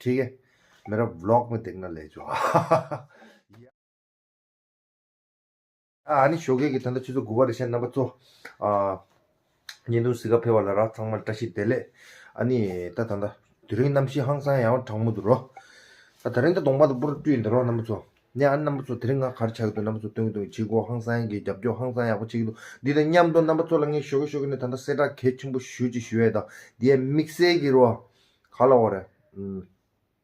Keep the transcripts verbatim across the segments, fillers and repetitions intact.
ठीक है। मेरा व्लॉग में देखना ले जो। ཨ་ནི་ཞོགས་ཀས་ཀྱི་ད་ལྟ་ཆུ་ཚོད་དགུ་པ་རེད་ཤག་རྣམ་པ་ཚོ། ཨ། བརྙན་ཐུང་གཟིགས་ག་ཕེབས་པ་ལ་ར་ཚང་མར་བཀྲ་ཤིས་བདེ་ལེགས། ཨ་ནི་ད་ད་ལྟ་དེ་རིང་གནམ་གཤིས་ཧང་སང་ཡང་གྲང་མོ་འདུག་རོ། ད་དེ་རིང་ད་གདོང་པ་དང་པུ་ར་བཀྲུས་ཡིན་ད་རོ་རྣམ་པ་ཚོ། ནས་ཨ་ནི་རྣམ་པ་ཚོ་དེ་རིང་ང་ག་རེ་བྱ་གི་འདུག་རྣམ་པ་ཚོ་སྟོན་གི་འདུག་བྱེད་སྒོ་ཧང་སང་གི་རྒྱབ་སྐྱོར་ཧང་སང་ཡག་པོ་བྱེད་ཀྱི་འདུག་འདི་དང་མཉམ་དུ་རྣམ་པ་ཚོ་ལ་ངས་ཞོགས་ཀས་ཞོགས་ཀས་ནས་ད་ལྟ་གསལ་བསྒྲགས་གལ་ཆེན་པོ་ཞུ་ཅིག་ཞུ་ཡས་དང་འདི་ཡས་དམིགས་བསལ་གྱི་རོ། ག་ལ་འོ་རེད། ཨུམ།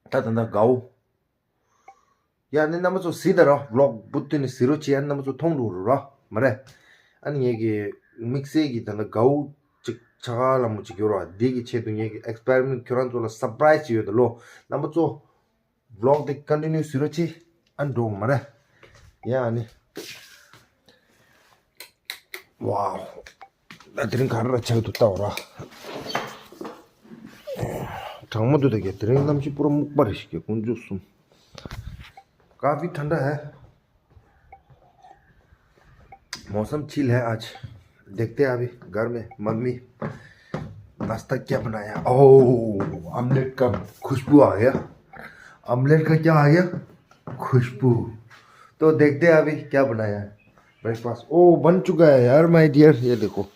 ད་ད་ད་དགའ་བོ། ཡ་ནི་རྣམ་པ་ཚོ་གཟིགས་ད་རོ། ཝི་ལོག་བུ་བཏོན་ནས་གཟིགས་རོགས་བྱེད། ཡ་ནི་རྣམ་པ་ཚོ་མཐོང་འགྲོ་རོ་རོ། མ་རེད། ཨ་ནི་ངས་ཀྱི་དམིགས་བསལ་གྱི་ད་ལྟ་དགའ་བོ་ཅིག་ཆ་ག་ལ་མོ་ཅིག་ཡོད་རོ། འདི་གི་ཆེད་དུ་ངས་ཀྱི་ཨེག་སི་པེ་རི་མེན་ཊི་ཁྱོད་རང་ཚོ་ལ་སར་པ་རའི་ཛི་ཅིག་ཡོད་ད་ལོ། རྣམ་པ་ཚོ་ཝི་ལོག་དེ་ཀོན་ཊི་ནིའུ་གཟིགས་རོགས་བྱེད། ཨ་ནི་འགྲོ་མ་རེད། ཡ་ཨ་ནི། ཝའོ། ད་དེ་རིང་ག་རེ་ར་ཆགས་འདུག་ལྟ་བ་ར། གྲང་མོ་འདུག་ད་གས་དེ་རིང་གནམ་གཤིས་པུ་ར་སྨུག་པ་རེད་ཤག་གི་དཀོན་མཆོག་གསུམ། काफी ठंडा है। मौसम चिल है आज। देखते हैं अभी घर में मम्मी नाश्ता क्या बनाया। ओह, ऑमलेट का खुशबू आ गया। ऑमलेट का क्या आ गया? खुशबू। तो देखते हैं अभी क्या बनाया है ब्रेकफास्ट। ओ, बन चुका है यार, माय डियर। ये देखो,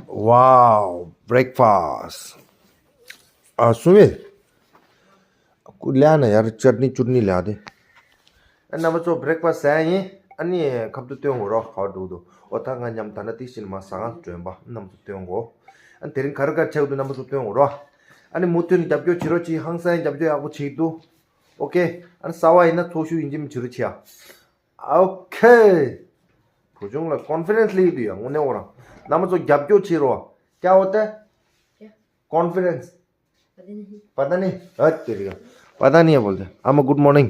वाओ, ब्रेकफास्ट। आ, सुमित, ལ་ན་ཡར་ཅར་ནི་ཅུར་ནི་ལ་དེ། ཨ་རྣམ་པ་ཚོ་བྷི་རེག་ཕ་སི་ཟ་ཡིན། ཨ་ནི་ཁ་ཐུག་སྟོན་འོ་རོགས། ཧའོ་འགྲོ་འདུག་འོ་ད་ང་མཉམ་ད་ན་ཏི་ཤིན་མ་ཟ་ག་འགྲོན་པ་རྣམ་པ་ཚོ་སྟོན་གོ། ཨ་ནི་དེ་རིང་ག་རེ་ག་རེ་ཆགས་འདུག་རྣམ་པ་ཚོ་སྟོན་འོ་རོགས། ཨ་ནི་མུ་མཐུད་ནས་རྒྱབ་སྐྱོར་བྱེད་རོགས་གྱིས། ཧང་སང་རྒྱབ་སྐྱོར་ཡག་པོ་བྱེད་འདུག་ཨོ་ཁེ། ཨ་ནི་གསར་པ་ཡིན་ན་ཚོགས་ཞུགས་ཡིན་གཅིག་མིན་གཅིག་བྱེད་རོགས་བྱེད་ཨ། ཨོ་ཁེ། བུ་ཆུང་ལ་ཀོན་ཕི་རེན་སི་སླེབས་འདུག་ཡ་དངོས་གནས་འོ་རང་། རྣམ་པ་ཚོ་རྒྱབ་སྐྱོར་བྱེད་རོགས། क्या होता है? क्या? कॉन्फिडेंस। पता नहीं। पता नहीं। हट तेरी का। पता नहीं है बोलते। आमा, गुड मॉर्निंग।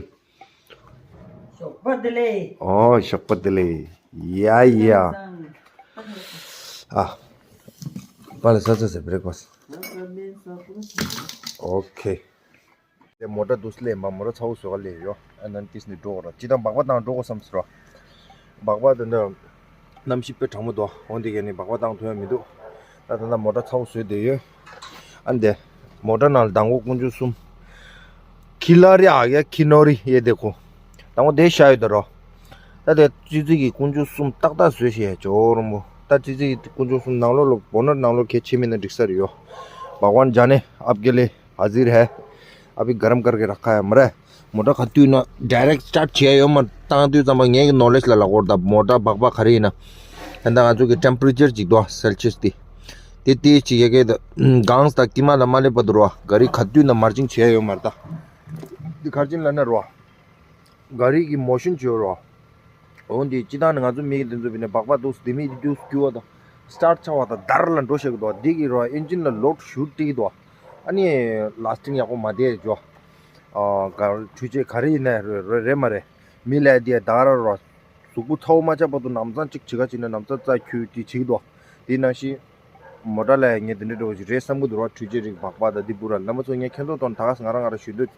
ཞོགས་པ་བདེ་ལེགས། ཨོ་ཞོགས་པ་བདེ་ལེགས། ཡ་ཡ། ཨ། པ་ལ་ས་ས་ས་བྷི་རེག་ཕ་སི། ཨོ་ཁེ། དེ་མོ་ཊ་དུས་ལས་མ་མོ་ཊ་ཚ་བོ་བཟོ་ག་ལས་ཡོ། ཨ་ནན་ཏིས་ནི་འགྲོ་གོ་ར། ཅི་དང་སྦག་སྦག་བཏང་འགྲོ་གོ་བསམ་སི་རོ། སྦག་སྦག་དེ་འདྲ་གནམ་གཤིས་དཔེ་གྲང་མོ་འདུག་འོན་ཏེ་གས་ནི་སྦག་སྦག་བཏང་ཐུབ་ཡ་མི་འདུག་ད་ད་ལྟ་མོ་ཊ་ཚ་བོ་བཟོས་བསྡད་ཡོད། ཨ་འདི་མོ་ཊ་ནང་ལ་དང་པོ་དཀོན་མཆོག་གསུམ། ཁི་ལ་རི་ཨ་ཡ་ཁི་ནོ་རི་ཡེ་དེ་ཁོ། དང་པོ་དེ་ཤ་ཡོད་ད་རོ། ད་དེ་ཙི་ཙི་གི་དཀོན་མཆོག་གསུམ་ཏག་ཏག་བཟོས་ཤེས་ཡ་ཇོ་རོང་པོ། ད་ཙི་ཙི་གི་དཀོན་མཆོག་གསུམ་ནང་ལོགས་ལ་བོ་ནར་ནང་ལོགས་གལ་ཆེ་མིན་ན་འགྲིག་ས་རེད་ཡོ། भगवान जाने आपके लिए हाजिर है। अभी गर्म करके रखा है मरे। मोटर खत्ती ना डायरेक्ट स्टार्ट किया यो मर। तांग तू जमा ये नॉलेज ला लगोर दा मोटर बकबा खरी ना। एंदा आजू के टेम्परेचर जिक दो सेल्सियस दी। ते ते ची ये के गांग्स तक किमा ला माले पदरवा। गाड़ी खत्ती ना मार्जिंग छिया यो मरता। दी खर्चिन ला ना रवा। गाड़ी की मोशन छियो रवा। འོན་ཏེ་སྤྱི་བཏང་ནི་ང་ཚོ་མི་འདི་ཚོ་བི་ནས་སྦག་སྦག་འདུག་དེ་མི་འདི་འདུག་སྐྱུ་བ་དང་སི་ཊར་ཊི་ཆགས་པ་དང་དར་ལ་འགྲོ་ཤེས་ཀྱི་འདུག་འདི་གི་རོ་ཨིན་ཇིན་ལ་ལོཌ་ཞུ་ཏི་གི་འདུག་ཨ་ནི་ལ་སི་ཊིང་ཡག་པོ་མ་བསྡད་ཇོ། ཨ་ག་འཕྲུལ་ཆས་ག་རེ་ཡིན་ན་རེད་རེད་མ་རེད། མི་ལ་དེ་ད་ག་ར་རོ་གཟུགས་པོ་ཚ་བོ་མ་ཆགས་བར་དུ་ནམ་ཚང་གཅིག་བྱེད་ག་བྱེད་ན་ནམ་ཚང་རྩ་ཁྱུ་དེ་བྱེད་ཀྱི་འདུག་དེ་ནང་བཞིན་མོ་ཊ་ལ་ངས་དེ་འདྲ་འདྲ་བོ་ཞིག་རེད་བསམ་གྱི་འདུག་རོ། འཕྲུལ་ཆས་རིགས་སྦག་སྦག་དང་འདི་སྤུ་ར་རྣམ་པ་ཚོ་ངས་ཁྱེད་ཚོ་དང་ད་ག་ང་རང་ང་རང་ཞུ་འདོད་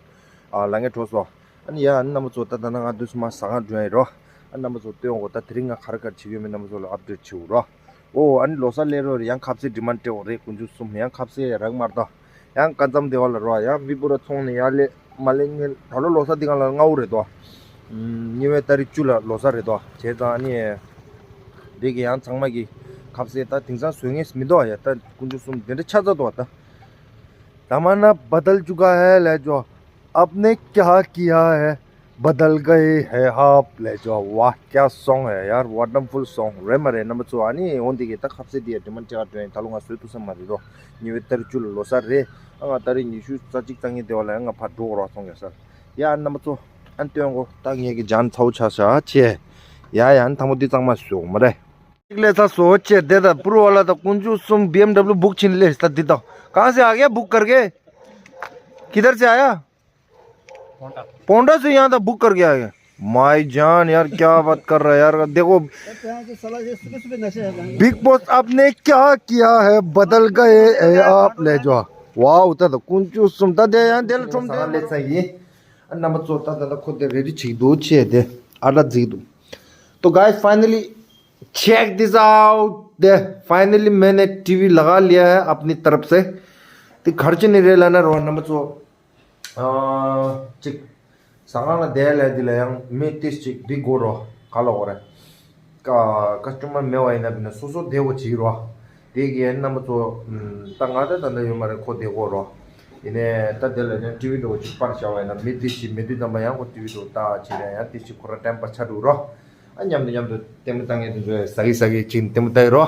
ཨ་ལ་ངས་གྲོགས་སོ། ཨ་ནི་ཡ་ཨ་ནི་རྣམ་པ་ཚོ་ད་ད་ན་ང་དུས་སུ་མ་ཟ་ཁང་འགྲོ་ཡ་ཡིན་རོ། ཨ་རྣམ་པ་ཚོ་སྟོན་འོ་ད་དེ་རིང་ང་ག་རེ་ག་རེ་བྱེད་ཀྱི་ཡོད་མེད་རྣམ་པ་ཚོ་ལ་ཨབ་ཌེཊ་བྱེད་འོ་རོ། ཨོ་ཨ་ནི་ལོ་གསར་སླེབས་རོགས་རེད། ཡང་ཁ་ཟས་ཌི་མན་ཌི་སྤྲད་འོ་རེད། དཀོན་མཆོག་གསུམ་ཡང་ཁ་ཟས་རག་མ་རེད་ད། ཡང་སྐར་མཚམས་དེ་བ་ལ་རོ་ཡང་བི་པུ་ར་ཚོང་ནས་ཡར་སླེབས་མ་སླེབས་ངས་ད་ལོ་ལོ་གསར་འདི་ག་ལ་སྔ་བོ་རེད་དོ། ཉེ་བའི་ཏ་རིག་བཅུ་ལ་ལོ་གསར་རེད་དོ། བྱས་ཙང་ཨ་ནི་འདི་གི་ཡང་ཚང་མ་གི་ཁ་ཟས་ད་དེང་སང་བཟོ་ངེས་མི་འདུག་ཡ། ད་དཀོན་མཆོག་གསུམ་དེ་འདྲ་ཆགས་ཚར་འདུག་ད། ज़माना बदल चुका है ले जो, आपने क्या किया है, बदल गए हैं आप ले जो। वाह क्या सॉन्ग है यार, वंडरफुल सॉन्ग རེད་མ་རེད་རྣམ་པ་ཚོ། ཨ་ནི་འོན་ཏེ་གི་ད་ཁ་ཟས་འདི་ཡ་ཌི་མན་ཌི་སྤྲད་འགྲོ་ཡིན། ད་ལོ་ང་བཟོས་ཐུབ་ས་མ་རེད་རོ། ཉེ་བའི་ཏ་རིག་བཅུ་ལ་ལོ་གསར་རེད། ཨ་ང་ཏ་རིག་ཉི་ཤུ་རྩ་གཅིག་རྩ་གཉིས་དེ་བ་ལ་ཡང་ང་ཕར་འགྲོ་དགོས་རོགས་སོང་ག་སར། ཡ་རྣམ་པ་ཚོ་ཨ་ནི་སྟོན་གོ་ད་ངས་གི་ཇན་ཚ་བོ་ཆ་ཤ་ཆེ། ཡ་ཡ་ཨ་ནི་ཐང་པོ་འདི་གཙང་མ་བཟོས་མ་རེད། ले था सोचे दे था पूर्व वाला था कुंजू सुम बीएमडब्ल्यू बुक छीन ले था दीदा। कहाँ से आ गया बुक करके? किधर से आया? पोंडा से यहाँ था बुक करके आ गया। माई जान यार क्या बात कर रहा है यार। देखो बिग बॉस आपने क्या किया है बदल गए हैं आप ले जो। वाह उता तो कुंजू सुम ता दे यहाँ दिल ठुम दे। ले था ये नंबर चौथा था खुद रेडी छी दो छे दे आला जी दो। तो guys finally check this out दे। फाइनली मैंने टीवी लगा लिया है अपनी तरफ से। तो खर्च नहीं रह लाना रोहन नंबर चो। ཨ་ཅིག་ཟ་ཁང་ལ་བསྡད་ལས་འདི་ལ་ཡང་མི་ཏིས་ཅིག་འདི་དགོས་རོ། ག་ལ་འོ་རེད། ཀ་ཀ་སི་ཊ་མར་མེད་པ་ཡིན་ན་བི་ན་སོ་སོ་བསྡད་དགོས་བྱེད་རོ། དེ་གི་རྣམ་པ་ཚོ་ད་ང་ད་ད་ལྟ་ཡོད་མ་རེད། ཁོ་བསྡད་དགོས་རོ། ཡིན་ནའི་ད་དེ་ལ་ཡང་ཊི་ཝི་འདྲ་བོ་ཅིག་པར་བཞག་པ་ཡིན་ན་མི་ཏིས་ཅིག་མེད་དུས་ཙམ་པ་ཡང་ཁོ་ཊི་ཝི་འདྲ་བོ་ལྟ་བྱེད་ན་ཡང་ཏིས་ཅིག་ཁོ་ར་ཊེམ་པ་ཆགས་འགྲོ་རོ། ཨ་མཉམ་དུ་མཉམ་དུ་ལྟད་མོ་ལྟ་མཁན་དེ་ཚོ་ཟ་གི་ཟ་གི་ཅིག་ལྟད་མོ་ལྟ་ཡི་རོ།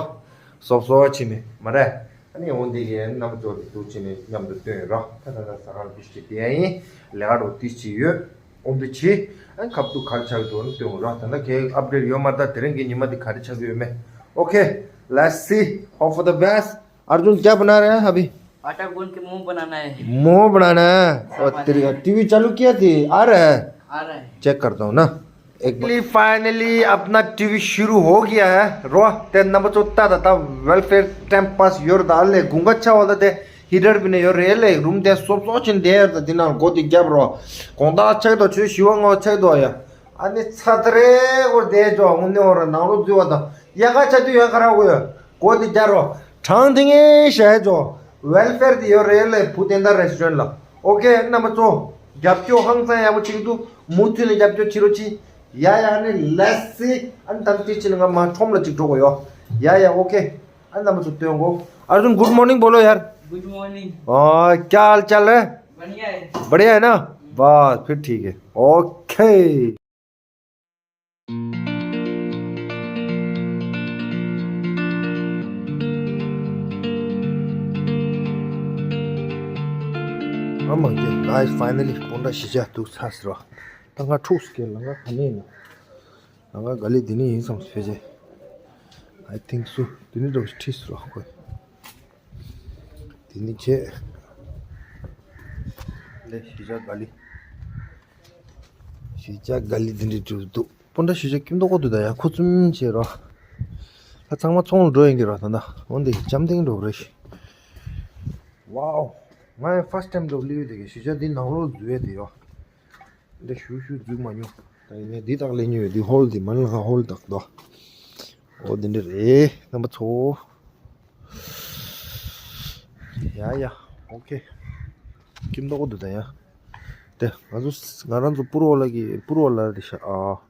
སོབ་སོབ་བྱས་ནས་མ་རེད། ཨ་ནི་འོ་འདི་གའི་རྣམ་པ་ཚོ་འདུག་བྱས་ནས་མཉམ་དུ་སྟོན་རོགས། ད་ད་ད་ཟ་ཁང་ཏིས་ཅིག་དེ་ཡིན། ལས་ཀ་རོ་ཏིས་ཅིག་ཡོད། འོ་འདི་བྱས། ཨ་ཁབ་ཏུ་ག་རེ་ཆགས་འགྲོ་ན་སྟོན་རོགས། ད་ད་གའི་ཨབ་ཌེཊ་ཡོད་མ་རེད། ད་དེ་རིང་གི་ཉི་མ་འདི་ག་རེ་ཆགས་ཀྱི་ཡོད་མེད། Okay, let's see. Hope for the best. Arjun, क्या बना रहा है अभी? आटा गूंद के मोमो बनाना है। मोमो बनाना है। और तेरी टीवी चालू किया थी, आ रहा है? आ रहा है। चेक करता हूँ ना। एक बार। Finally, finally अपना टीवी शुरू हो गया है। རོ། དེ་རྣམ་པ་ཚོ་ལྟ་ད། ད་ཝེལ་ཕེར་ཊེམ་པ་ཡོད་རེད། ད་ཨ་ལས་དགུན་ཁ་ཆགས་པ་ད་དེ་ཧི་ཊར་བི་ནས་ཡོད་རེད། ལས་རུམ་དེ་སོབ་སོབ་ཅིག་བསྡད་ཡོད་རེད། ད་དེ་ནང་སྒོ་དེ་བརྒྱབ་རོ། དགོང་དག་ཆགས་འདུག་ཆུ་ཞི་བ་ངོ་ཆགས་འདུག་ཡ། ཨ་ནི་ཚ་ཚ་རེ་སྐོར་བསྡད་ཅོག་དངོས་གནས་འོ་ར་ནང་ལོགས་འཛུལ་བ་དང་། ཡ་ག་ཆ་དུས་ཡ་ག་ར་འོ་ཡ། སྒོ་དེ་བརྒྱབ་རོ། གྲང་དེ་ངའི་ཞལ་ཅོ། ཝེལ་ཕེར་དེ་ཡོད་རེད་ལས་བུ་དེ་འདྲ་རེ་སི་ཊོ་རན་ཊི་ལ། ཨོ་ཀེ་རྣམ་པ་ཚོ། རྒྱབ་སྐྱོར་ཧང་སང་ཡག་པོ་བྱེད་ཀྱི་འདུག་མུ་མཐུད་ནས་རྒྱབ་སྐྱོར་བྱེད་རོགས་གྱིས། ཡ་ཡ། ཨ་ནི་ལེ་སི། ཨ་ནི་ད་ལྟ་དེ་ཕྱིན་ང་མ་ཁྲོམ་ལ་ཅིག་འགྲོ་དགོས་ཡོད། ཡ་ཡ། ཨོ་ཀེ་ཨ་ནི་རྣམ་པ་ཚོ་སྟོན་གོ། अर्जुन, गुड मॉर्निंग बोलो यार। Good morning. हाँ, क्या हाल चाल है? बढ़िया है। बढ़िया है ना? बस फिर ठीक है। Okay. ཨ་མ་གི་guys, finally སྤུན་ཟླ་གཞིས་ཆགས་འདུག་ཚར་ཟེར་བ། ད་ང་འཁྲུགས་སྐད་ལ་ང་ག་ནས་ཡིན་ན། ང་ག་ལེ་འདི་ནས་ཡིན་བསམ་ཕལ་ཆེར། I think so. འདི་ནས་འགྲོ་ཁྲིད་ཟེར་བ་ཁོས། དེ་ནི་ཁྱེད། ལས་གཞིས་ཆགས་ག་ལི། གཞིས་ཆགས་ག་ལི་འདི་འདྲའི་འགྲུབ་འདུག་སྤུན་ཟླ་གཞིས་ཆགས་ཁྱིམ་ཐོག་གོ་འདུག་ད་ཡ་ཁོ་ཙུམ་བྱེད་རོགས། ད་ཚང་མ་ཚོང་ལ་འགྲོ་ཡིན་གྱི་རོགས། ད་ད་འོན་ཏེ་འཇམ་ཐིང་འགྲོ་རེད། Wow. ང་ཡང་first time འགྲོ་ལི་ཡོད་དེ་གི་གཞིས་ཆགས་འདི་ནང་ལོགས་འཛུལ་ཡས་དེ་ཡོད། འདི་ཞུ་ཞུ་འཛུལ་མ་མྱོང་། ད་ཡིན་ནའི་འདི་དག་ལེན་ཉོས་འདི་ཧོལ་འདི་མ་ལ་ཧོལ་དག་དོ། ཨོ་འདི་འདྲ་རེད་རྣམ་པ་ཚོ། ཡ་ཡ། ཨོ་ཁེ། ཁྱིམ་ཐོག་གོ་འདུག་ད་ཡ། དེ་ང་ཚོ་ང་རང་ཚོ་པུར་བ་ལ་གི་པུར་བ་ལ་རེད་ཤག་ཨ།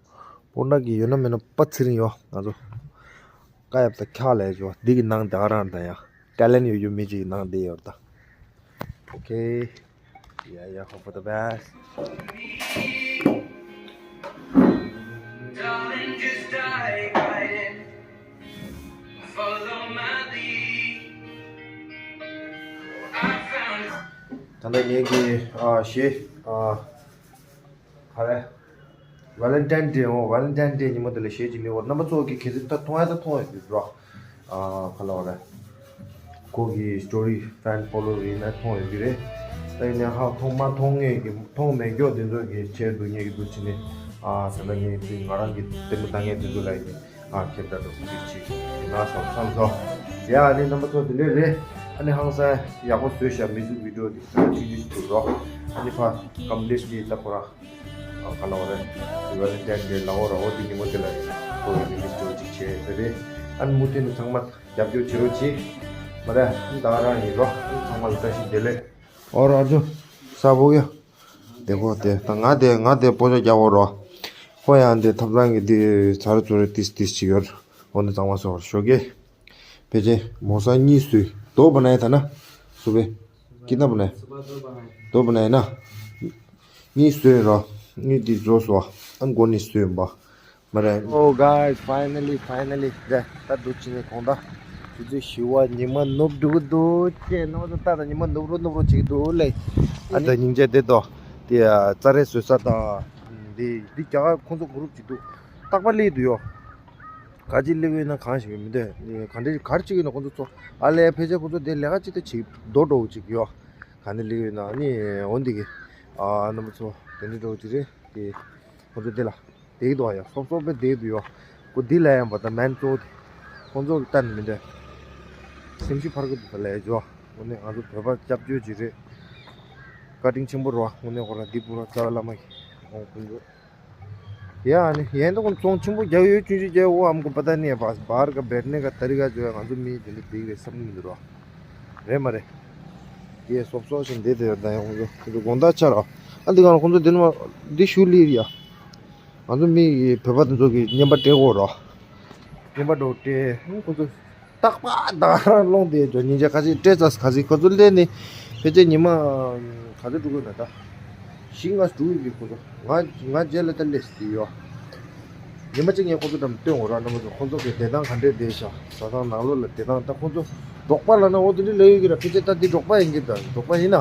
པོ་ན་གི་ཡོད་ན་མེད་ན་པ་ཚེ་རིང་ཡོད་ང་ཚོ། ཀ་ཡབ་ད་ཁྱག་ལས་ཇོ་འདི་གི་ནང་དེ་ག་རང་ད་ཡ། ཊེ་ལེན་ཡོད་ཡོད་མི་ཅིག་གི་ནང་དེ་ཡོད་ད། ཨོ་ཁེ། Yeah, yeah, hope for the best. Darling, just dive right in. Follow my lead. I found ད་ལྟ་ངེད་ཀྱི་ཨ་གཞས་ཨ་ག་རེ། Valentine Day འོ། Valentine Day ཉིན་མོ་དེ་ལ་གཞས་ཅིག་སླེབས་འོ། རྣམ་པ་ཚོ་གི་གལ་སྲིད་ད་མཐོང་ཡ་ད་མཐོང་ཡོད་རྒྱུ་རོ། ཨ་ག་ལ་བ་རེད། ཁོ་གི་story fan follow ཡིན་ན་མཐོང་ཡོད་ཀྱི་རེད། ད་ཡིན་ན་ཧ་མཐོང་མ་མཐོང་ངེས་ཀྱི་མཐོང་མེད་མགྱོགས་དེ་ཚོ་གི་ཆེད་དུ་ངེས་ཀྱི་འདུག་ཕྱིན་ནས་ཨ་ད་ལྟ་ངེས་ཀྱི་ང་རང་གི་ལྟད་མོ་ལྟ་མཁན་དེ་ཚོ་ལ་ཡིན་ནས་ཨ་ཁྱེད་ལྟ་འགྲོ་གི་ཅིག་ཡིན་ན་བསམ་བསམ་སོང་། ཡ་ཨ་ནི་རྣམ་པ་ཚོ་དེ་འདྲས་རེད། ཨ་ནི་ཧང་སང་ཡག་པོ་བཟོས་ཤག་music video དེ་ཚོ་ཅིག་ཅིག་འདུག་རོགས། ཨ་ནི་ཕ་complete དེ་ད་ཁོ་རང་། ཨ་ག་ལ་བ་རེད། Valentine Day ལ་འོ་ར་འོ་དེ་ཉིན་མོ་དེ་ལ་ཡིན་ཁོ་ཡི་ནི་ལིསི་ཅོ་ཅིག་བྱས་ཟེར་རེད། ཨ་ནི་མུ་མཐུད་ནས་ཚང་མ་རྒྱབ་སྐྱོར་བྱེད་རོགས་གྱིས། མ་རེད་ཨ་ནི་ད་ག་རང་ཡིན་རོ། ཨ་ནི་ཚང་མ་ལ་བཀྲ་ཤིས་བདེ་ལེགས། ཨོ་ར་ཨ་ཇོ། ས་བུ་གི། དེ་ཁོ་དེ་ད་ང་དེ་ང་དེ་སྤོ་ཆོག་རྒྱག་འོ་རོ། ཁོ་ཡང་དེ་ཐབ་ཚང་གི་དེ་ཚ་རུ་ཚུ་རུ་ཏིས་ཏིས་ཅིག་ཡོད། འོ་ནི་ཚང་མ་སོ་ཤོག་གི། ཕལ་ཆེར་མོ་ས་གཉིས་སུས་དོ་བ་ན་ཡ་ད་ན། སུ་བེ། ཀི་ན་བ་ན་ཡ། དོ་བ་ན་ཡ་ན། གཉིས་སུས་རོ། གཉིས་དེ་བཟོ་སོ། ཨ་མགོ་ནི་སུས་བ། མ་རེད། Oh guys, finally, finally. དེ་ད་འདུག་ཅི་ནས་གོང་ད། དུས་ཚོད་བཞི་པ་ཉི་མ་ནུབ་འགྲོ་གི་འདུག་ཅེས་ནོ་ད་ད་ཉི་མ་ནུབ་རོ་ནུབ་རོ་བྱེད་ཀྱི་འདུག་ལེ། ཨ་ད་སྙིང་རྗེ་དེ་དོ། དེ་ཙ་རེ་བཟོས་ས་དང་། འདི་འདི་རྒྱ་གར་ཁོང་ཚོ་གུ་རུབ་ཅིག་འདུག་རྟག་པར་སླེབས་འདུག་ཡོ། ག་ཅི་སླེབས་ཡོད་ན་གང་ཞིག་མི་འདོད། ག་འདྲ་ག་རེ་བྱེད་ཀྱི་ཡོད་ན་ཁོང་ཚོ་ཚོ། ཨ་ལས་ཕལ་ཆེར་ཁོང་ཚོ་དེ་ལས་ཀ་ཅིག་ད་བྱེད་རྡོ་འགྲོ་བོ་ཅིག་ཡོ། ག་འདྲ་སླེབས་ཡོད་ན་ནི་འོ་འདི་གི། ཨ་རྣམ་པ་ཚོ་དེ་འདྲ་འགྲོ་བོ་ཅིག་རེད་དེ། ཁོང་ཚོ་དེ་ལ་བསྡད་འདུག་ཡ། སོབ་སོབ་པའི་བསྡད་འདུག་ཡོ། ཁོ་འདི་ལ་ཡང་བ་ད་མན་གཙོ་བོ་དེ། ཁོང་ཚོ་གི་ལྟ་ནི་མི་འདོད། སེམས་ཤུགས་འཕར་གི་འདུག་ད་ལས་ཇོ། དངོས་གནས་ང་ཚོ་བོད་པ་སྐྱབས་བཅོལ་ཅིག་རེད། བཀའ་དྲིན་ཆེན་པོ་རེད་བ། དངོས་གནས་ཁོ་ར་འདི་པུ་ར་རྩ་བའི་བླ་མ་གི་ཁོང་ཁོང་ཚོ། ཡ་ཨ་ནི་ཡན་དུ་ཀུན་ཚོང་ཆེན་པོ་རྒྱག་ཡོད་ཆུང་ཆུང་རྒྱག་འོ་ཨམ་ཀུ་པ་ད་ནི་བ་བར་ག་བེར་ནེ་ག་ཏ་རི་ག་ཇོ་ཡ། ང་ཚོ་མི་དེ་འདྲ་བསྡད་རེད་བསམ་གི་མི་འདུག་རོ། རེད་མ་རེད། ཡེ་སོབ་སོབ་ཞིག་འདི་དེ་ད་ཡང་ཁོང་ཚོ་ཁོང་ཚོ་དགོང་དག་ཆ་ར། ཨ་འདི་གང་ཁོང་ཚོ་འདི་ནི་མ་འདི་ཞུ་ལི་རེད་ཡ། ང་ཚོ་མི་ཡི་བོད་པ་དེ་ཚོ་གི་རྔན་པ་སྤྲད་དགོས་ར། རྔན་པ་འགྲོ་སྤྲད་ཁོང་ཚོ་རྟག་པ་ད་རང་སློང་དེ་ཚོ་ཉིན་ཆ་ཁ་ཤས་སྤྲད་ཚར་ཁ་ཤས་ཁོ་ཚོ་སླེབས་ནས་ཕལ་ཆེར་ཉི་མ་ག་ཚོད་འགྲོ་གི་ན་ད། བཞི་ལྔ་འགྲོ་གི་ཁོ་ཚོ་ང་ང་རྗེས་ལ་ད་སླེབས་སྲིད་ཡོད། ཉི་མ་གཅིག་ངས་ཁོ་ཚོ་དང་སྟོན་འོ་ར་རྣམ་པ་ཚོ་ཁོ་ཚོ་གི་བདེ་ཐང་ག་འདྲས་བསྡད་ཤག་ཟ་ཐང་ནང་ལོགས་ལ་བདེ་ཐང་ད་ཁོ་ཚོ་འབྲོག་པ་ལ་ན་འོ་དེ་འདྲས་ལས་ཡོད་ཀྱི་ར་ཕལ་ཆེར་ད་འདི་འབྲོག་པ་ཡིན་གྱི་ད་འབྲོག་པ་ཡིན་ན།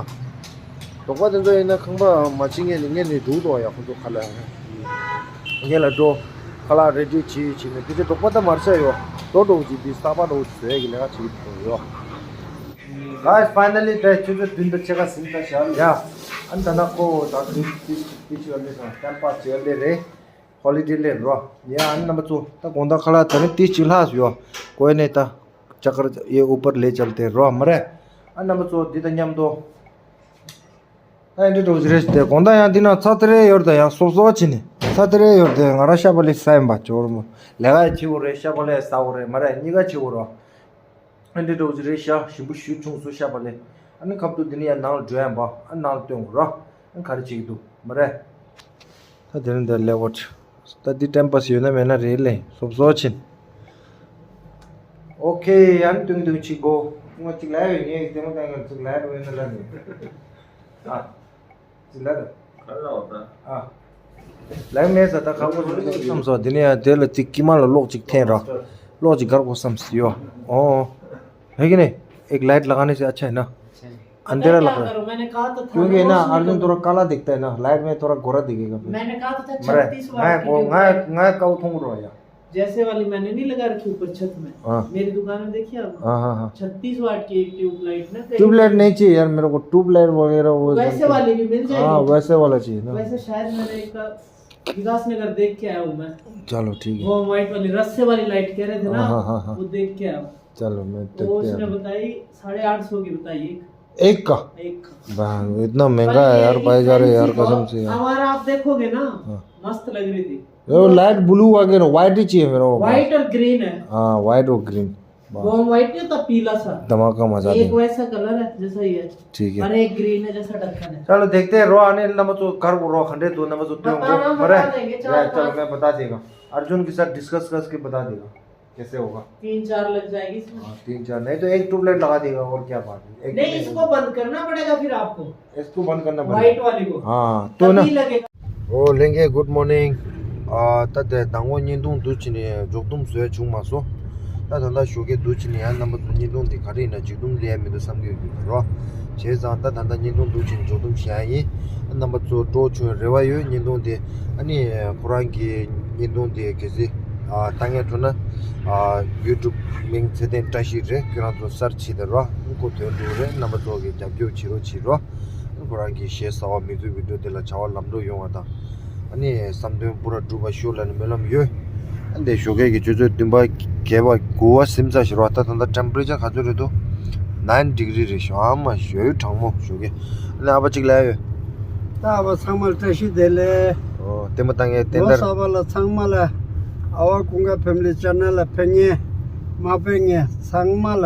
འབྲོག་པ་དེ་ཚོ་ཡིན་ན་ཁང་པ་མ་ཕྱིན་ངས་ནི་ངས་ནི་འདུག་དོ་ཡ་ཁོ་ཚོ་ཁ་ལ་ངས་ལ་འགྲོ་ཁ་ལག་རེ་ཌི་བྱེད་བྱེད་ནི་དེ་ཚོ་འབྲོག་པ་ད་མར་ཤ་ཡོད་རྡོ་འགྲོ་གི་འདི་ས་པ་འགྲོ་གི་བཟོས་ཀྱི་ལས་ཀ་བྱེད་ཀྱི་འདུག་ཡོད། Guys, finally ད་ཆུ་ཚོད་བདུན་དང་ཕྱེད་ཀ་ཟིན་ཚར་ཤག་ཡ། ཨ་ནི་ད་ན་ཁོ་ད་དུང་ཏི་ཏི་ཆུ་ཡོད་ལས་སོང་ཏན་པ་ཆུ་ཡོད་ལས་རེད། ཧོ་ལི་ཌེ་ལས་རོ། ཡ་ཨ་ནི་རྣམ་པ་ཚོ་ད་དགོང་དག་ཁ་ལག་ད་ནི་ཏི་ཅིག་ལྷག་སུ་ཡོད། ཀོ་ནས་ད་ཅག་ཀར་ཡེ་ཨུ་པར་ལས་བཅར་ཏེ་རོ་མ་རེད། ཨ་རྣམ་པ་ཚོ་འདི་དང་མཉམ་དུ། ད་ཨེ་འདྲི་འགྲོ་ཟི་རེད་དེ་དགོང་དག་ཡང་འདི་ན་ཚ་ཏི་རེ་ཡོད་ད་ཡང་སོ་སོ་ཕྱིན་ནས་ཚ་ཏི་རེ་ཡོད་དེ་ང་རང་ཤ་བ་ལི་ས་ཡིན་པ་ཇོ་རུ་མོ་ལས་ཀ་ཡ་བྱེད་དགོས་རེད་ཤ་བ་ལི་ས་དགོས་རེད་མ་རེད་གཉིས་ཀ་བྱེད་དགོས་རོ། ཨ་འདྲི་འགྲོ་ཟི་རེད་ཤ་ཞིམ་པོ་ཞུ་ཆུང་སོ་ཤ་བ་ལི་ཨ་ནི་ཁབ་ཏུ་འདི་ནི་ཡང་ནང་ལ་འགྲོ་ཡ་འབའ་ཨ་ནང་ལ་སྟོན་དགོས་རོ་ཨ་ག་རེ་བྱེད་ཀྱི་འདུག་མ་རེད། ད་དེ་ནི་འདི་ལེ་བོ་ད་འདི་ཊེམ་པ་སི་ཡོད་ན་མེད་ན་རེད་ལེ་སོབ་སོ་ཕྱིན། ཨོ་ཁེ་ཡང་ཏུང་ཏུང་ཆིག་གོ་ང་གཅིག་ལ་ཡོད་ངས་དེ་མོ་ད་ང་གཅིག་ལ་ཡོད་ན་ལ་ནི། ཨ། ཅི་ལ་ར། ག་ར་བ་ད། ཨ། ལག་མེད་ས་ད་ཁག་པོ་ཞིག་བསམ་སོང་དེ་ནས་ཡང་དེ་ལ་ཅིག་དཀྱིལ་མ་ལ་གློག་ཅིག་འཐེན་ར། གློག་ཅིག་དགར་དགོས་བསམ་སི་ཡོ། ཨོ། है कि नहीं? एक लाइट लगाने से अच्छा है ना? अंधेरा लग रहा है। मैंने कहा तो था क्योंकि ना अर्जुन थोड़ा काला दिखता है ना लाइट में थोड़ा गोरा दिखेगा फिर। मैंने कहा तो था छत्तीस वाट की ट्यूबलाइट। मैं वो मैं मैं काउ थोंग रहा यार। जैसे वाली मैंने नहीं लगा रखी ऊपर छत में। हाँ। मेरी दुकान में देखिए आप। हाँ हाँ हाँ। छत्तीस वाट की एक ट्यूबलाइट ना कहीं ट्यूबलाइट नहीं चाहिए यार मेरे को ट्यूबलाइट वगैरह वो वैसे वाली भी मिल जाएगी। हाँ वैसे वाला चाहिए ना। वैसे शायद मैंने एक विकास नगर देख के आया हूँ मैं। चलो ठीक है। वो व्हाइट वाली रस्से वाली लाइट कह रहे थे ना। हाँ हाँ हाँ। वो देख के आया हूँ। चलो मैं वो देखते उसने हैं। बताई साढ़े आठ सौ की बताई एक। एक का? एक का। इतना महंगा है यार पाई जा रहे यार कसम से यार। हमारा आप देखोगे ना। हाँ। मस्त लग रही थी। वो लाइट ब्लू वगैरह व्हाइट ही चाहिए मेरे को व्हाइट और ग्रीन है। हाँ व्हाइट और ग्रीन। वो व्हाइट नहीं होता पीला सा। धमाका मजा एक वैसा कलर है जैसा ये है। ठीक है। और एक ग्रीन है जैसा ढक्कन है। चलो देखते हैं रो आने नंबर तो घर को रो खंडे दो नंबर तो बताना बता देंगे। चलो मैं बता देगा। अर्जुन के साथ डिस्कस करके बता देगा। कैसे होगा? तीन चार लग जाएगी इसमें। हाँ तीन चार नहीं तो एक ट्यूबलाइट लगा देगा और क्या बात है। नहीं इसको बंद करना पड़ेगा फिर आपको। इसको बंद करना पड़ेगा। व्हाइट वाली को। हाँ तो ना। लगेगा। ओ लेंगे गुड मॉर्निंग। ཨ་ད་དེ་དང་པོ་བརྙན་ཐུང་འདུག་ཅི་ནས་འཇོག་དུམ་བཟོས་བྱུང་མ་སོང་། ད་ད་ལྟ་ཞོགས་ཀས་འདུག་ཅི་ནས་ཡང་རྣམ་པ་ཚོ་བརྙན་ཐུང་འདི་ག་རེ་ཡིན་ན་འཇིགས་དུམ་ལས་མི་འདུག་བསམ་གྱི་ཡོད་ཀྱི་རོ། བྱས་ཙང་ད་ད་ལྟ་བརྙན་ཐུང་འདུག་ཅི་ནས་འཇོག་དུམ་བཞག་ཡིན། རྣམ་པ་ཚོ་སྤྲོ་བྱུང་རེ་བ་ཡོད་བརྙན་ཐུང་འདི། ཨ་ནི་ཁོ་རང་གི་བརྙན་ཐུང་དེ་གལ་སྲིད་ཨ་ལྟ་ངན་འགྲོ་ན་ཨ་ཡུ་ཊུབ་མིང་ཚེ་བརྟན་བཀྲ་ཤིས་རེད། ཁྱོད་རང་ཚོ་སར་ཆི་དེ་རོ་ཨ་ཁོ་དོན་འགྲོ་རེད། རྣམ་པ་ཚོ་གི་རྒྱབ་སྐྱོར་བྱེད་རོགས་བྱེད་རོགས། ཁོ་རང་གི་གཞས་གསར་བ་མི་ཚོའི་བི་ཌིའོ་དེ་ལ་བྱ་བ་ལམ་འགྲོ་ཡོང་བ་དང་། ཨ་ནི་བསམ་དོན་པུ་ར་འགྲུབ་པ་ཤོག་ལབ་ནས་སྨོན་ལམ་ཡོད། ཨ་འདི་ཞོགས་ཀས་ཀྱི་ཆུ་ཚོད་བདུན་པ་བརྒྱད་པ་དགུ་པ་ཟིན་ཚར་ཞིག་རོ། ད་ད་ལྟ་ཊེམ་པ་རེ་ཅར་ག་ཚོད་རེད་འདུག་ནའིན་ཌི་གྷི་རི་རེད་ཤག་ཨ་མ་ཞོ་ཡོད་གྲང་མོ་ཞོགས་ཀས། ཨ་ནི་ཨ་ཕ་གཅིག་ལ་ཡོད། ད་ཨ་ཕ་ཚང་མར་བཀྲ་ཤིས་བདེ་ལེགས། ཨོ་ལྟད་མོ་ལྟ་མཁན་བསྟན་ལོ་དར། གསར་པ་ལ་ཚང་མ་ལ་ཨ་བ་ཀུན་དགའ་ཕེ་མི་ལི་ཅེ་ནལ་ལ་ཕེབས་མཁན་མ་ཕེབས་མཁན་ཚང་མ་ལ་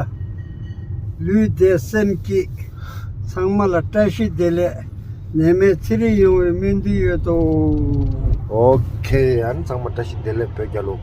ལུས་བདེ་སེམས་སྐྱིད། ཚང་མ་ལ་བཀྲ་ཤིས་བདེ་ལེགས། ནད་མེད་ཚེ་རིང་ཡོང་བའི་སྨོན་འདུན་ཡོད་དོ། ཨོ་ཁེ། ཨ་ནི་ཚང་མ་བཀྲ་ཤིས་བདེ་ལེགས་བོད་རྒྱལ་ལོ།